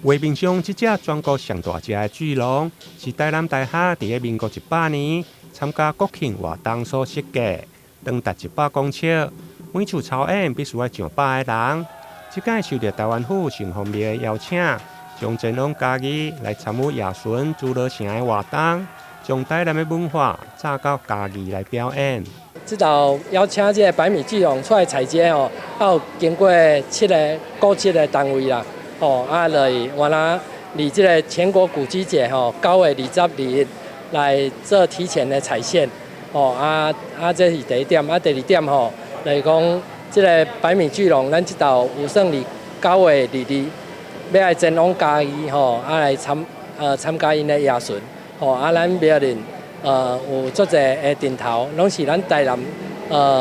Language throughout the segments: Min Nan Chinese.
畫面上這隻全國上大隻的巨龍，是台南大學佇咧民國100年參加國慶活動所設計，長達100公尺。每次操演必須愛上百個人。這擺受著台灣府城隍廟的邀請，將前往嘉義來參與夜巡諸羅城的活動，將台南的文化帶到嘉義來表演。這道邀請這個百米巨龍出來踩街哦，啊有經過七个古蹟的單位啦，哦啊來原來佇這個全國古蹟節吼9月20、21來做提前的踩線，哦啊啊這是第一點，啊第二點吼，就是講這个百米巨龍，咱這道有算佇9月22欲來前往嘉義吼，啊來參加𪜶的夜巡，吼啊咱廟裡有足濟的陣頭，攏是咱台南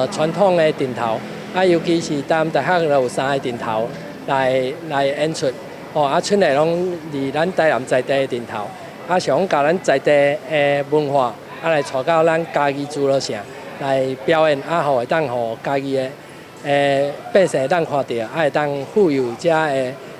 傳統的陣頭，啊尤其是台南大學有三个陣頭來演出，吼啊出的攏佇咱台南在地的陣頭，啊想講共咱在地的文化啊來帶到咱嘉義諸羅城來表演，啊予會當予嘉義的百姓會當看著，啊會當富有遮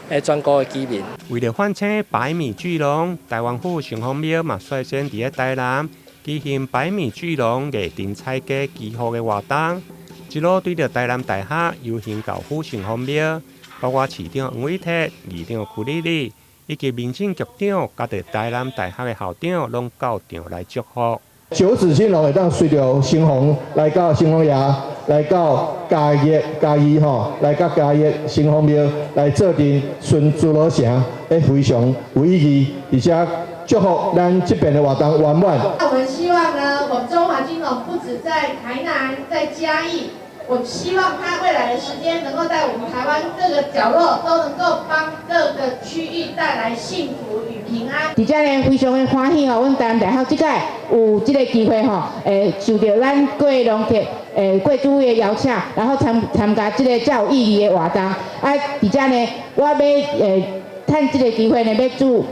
的全國的居民。為著喚醒百米巨龍，台灣府城隍廟嘛率先佇咧台南舉行百米巨龍藝陣踩街祈福的活動，一路對著台南大學遊行到府城隍廟，包括市長黃偉哲、議長邱莉莉以及民政局長，佮著台南大學的校長，攏到場來祝福。九紫金龍會當隨著城隍來到城隍爺，來到嘉義嘉義吼，來到嘉義城隍廟來做陣巡諸羅城，會非常有意義，而且祝福咱這邊的活動圓滿。那我們希望呢，我們中華金龍不止在台南，在嘉義，我希望它未來的時間能夠在我們台灣各個角落都能夠幫各個區域帶來幸福與平安。佇遮呢，非常的歡喜哦，阮台南大學這擺有這个機會吼，受著咱郭龍鐵郭主委的邀請，然後參加這个遮有意義的活動。啊，佇遮呢，我欲趁這个機會呢，欲祝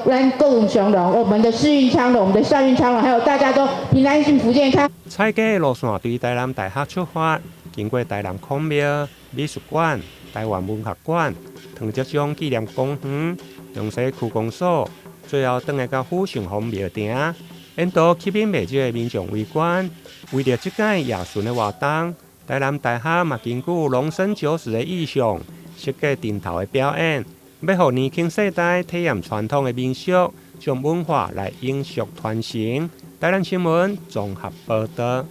咱國運昌隆，我們的世運昌隆，我們的校運昌隆，還有大家都平安、幸福、健康。踩街的路線對台南大學出發，經過台南孔廟、美術館、台灣文學館、唐德宗紀念公園、中西區公所，最後轉來到府城隍廟埕，沿途吸引袂少的民眾圍觀。為著這擺夜巡的活動，台南大學嘛根據龍生九子的意象設計陣頭的表演，欲予年輕世代體驗傳統的民俗，將文化來永續傳承。台南新聞綜合報導。